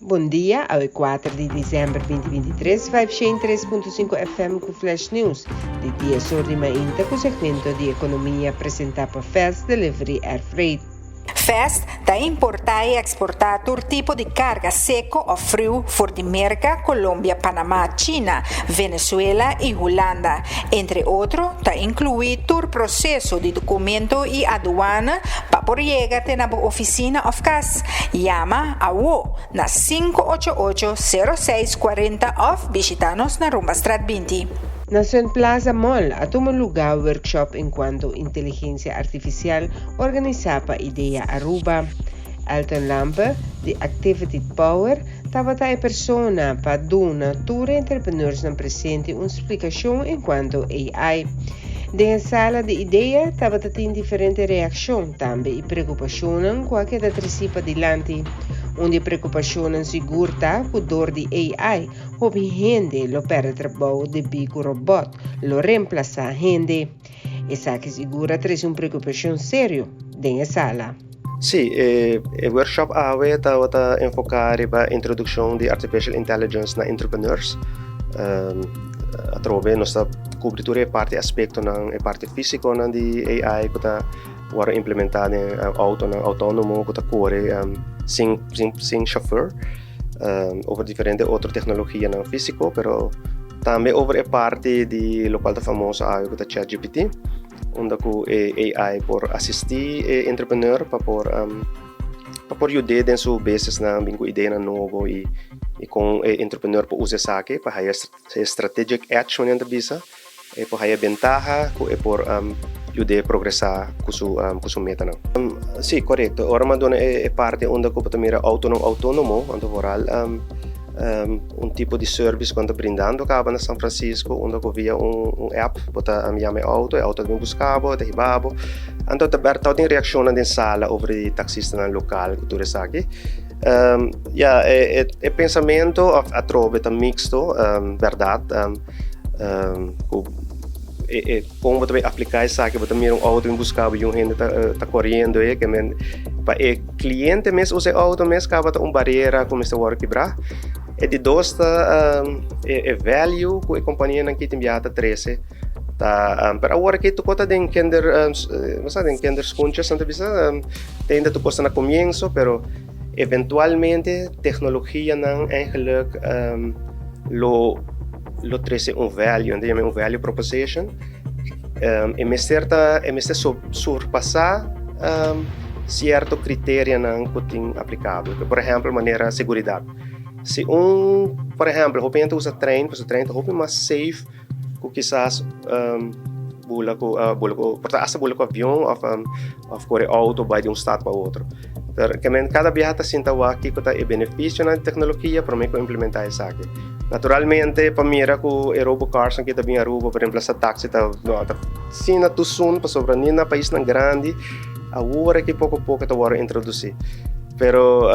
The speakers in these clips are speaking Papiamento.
Bon dia, awe 4 di december 2023, 503.5 FM cu Flash News di 10 or di mainta cu segmento di economia presenta pa Fast Delivery Air Freight. Fast ta importá i eksportá tur tipo di karga seko òf friu for di Merka, Colombia, Panamá, China, Venezuela i Hulanda. Entre otro, ta inkluí tur proseso di dokumento i aduana pa por yega te na bo ofisina òf kas. Yama awo na 588 06 40 òf bishitá nos na Rumbastraat 20. Na Sun Plaza Mall a tuma lugá workshop enkuanto inteligensia artifisial organisá pa IDEA Aruba. Elton Lampe, di Activity Power, tabata e persona pa duna tur entrepreneurs nan presente un splikashon enkuanto AI. Den sala di IDEA tabata tin diferente reakshon tambe i preokupashon ku a keda tresí padilanti. Un di e preokupashonnan sigur ta ku dor di AI, hopi hende lo pèrdè trabou debí ku robòt lo remplasá hende. Esaki sigur a trese un preokupashon serio den e sala. Si, e workshop awe ta enfoká riba introdukshon di artificial intelligence na entrepreneurs. Atrobe nos ta kubri tur e parti aspektonan, e parti físikonan di AI ku ta wòrdu implementá den outonan outónomo ku ta kore sin chauffeur. Over diferente otro teknologianan físiko, pero tambe over e parti di lokual ta famoso awe ku ta ChatGPT, unda ku e AI por asistí e entrepreneur pa por yud'é den su businessnan, bin ku ideanan nobo i kon e entrepreneur por usa esaki pa haya strategic edge, manera nan ta bisa, e por haya bentaha ku e por yud'é progresá ku su metanan. Si, korekto. Ora mi a duna e parti unda ku bo ta mira outonan outónomo, anto vooral un tipo di service ku nan ta brindando kaba na San Francisco, unda ku via un app bo ta yama e outo, e outo ta bin buska bo, ta hiba bo. Anto ta tabata tin reakshonnan den sala over di taksistanan lokal ku tur esaki. Ja, e pensamentu òf atrobe ta mixto, bèrdat. Ku e kon bo ta bai apliká esaki, bo ta mira un outo bin buska bo i un hende ta koriendo e ke men pa e kliente mes usa e outo mes kaba ta un barera ku mester wòrdu kibrá. E di dos ta e value ku e kompanianan aki tin biaha ta trese ta, pero awor aki tur kos ta den kinder, den kinderschoentjes nan ta bisa, te ainda tur kos ta na komienso, pero eventualmente teknologianan eigenlijk lo trese un value, nan ta yama un value proposition. E mester surpasá sierto kriterianan ku tin aplikabel. Por ehèmpel, manera seguridat. Si un, por ehèmpel, hopi hende usa trein, pasobra trein ta hopi mas safe ku kisas bula ku, por ta hasta bula ku avion òf kore outo bai di un stad pa otro. Pero ke men kada biaha ta sinta wak kiko ta e benefisionan di teknologia promé ku implementá esaki. Naturalmente, pa mira ku e robocars nan kita bin Aruba pa reemplasa taxi ta no ta asina too soon, pasobra ni na paisnan grandi awor aki poko poko ta wòrdu introdusí. Pero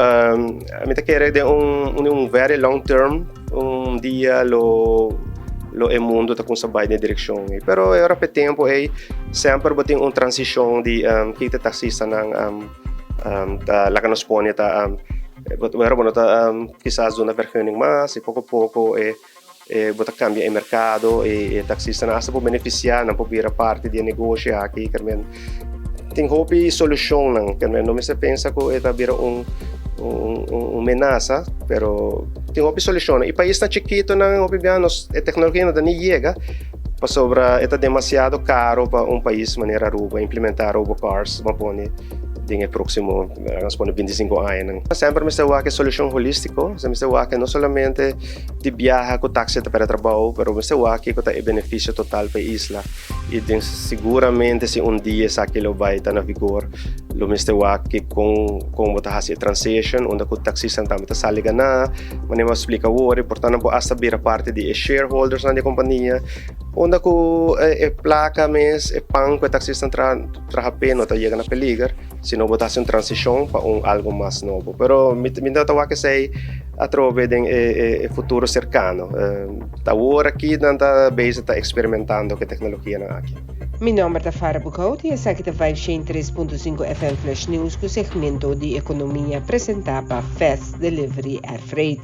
mi ta kere den un very long term un dia lo e mundu ta kuminsá bai den e direkshon ei. Pero e ora pa e tempu ei semper bo tin un transishon di kiko ta taksistanan ta laga nos pone ta ora bo no ta kisas duna vergunning mas i poko poko e bo ta kambia e merkado i e taksistanan hasta por benefisiá, nan por bira parti di e negoshi aki. Tin hopi solushonnan, no mester pensa ku e ta bira un menasa, pero tin hopi solushonnan. I paisnan chikitonan hopi bia nos e teknologia no ta ni yega pasobra e ta demasiado karo pa un pais manera Aruba implementá robocars, bo pone den e próksimo, nos pone, 25 añanan. Semper mester wak e solushon holístiko, mester wak no solamente di biaha ku taxi ta pèrdè trabou, pero mester wak kiko ta e benefisio total pa e isla. I den seguramente si un dia esaki lo bai ta na vigor, lo mester wak kon bo ta hasi e transition unda ku taksistanan tambe ta sali ganá, manera mi a splika awor, por tanto nan por hasta bira parti di e shareholdersnan di e kompania, unda ku e plaka mes, e pan ku e taksistanan traha p'e no ta yega na peliger, sino bo ta hasi un transishon pa un algo mas nobo. Pero mi no ta wak esei atrobe den e futuro serkano. Awor aki nan ta bezig ta eksperimentando ku e teknologianan aki. Mi nomber ta Farah Boekhout y esaki ta 503.5 FM Flash News cu segmento di economia presenta pa Fast Delivery Air Freight.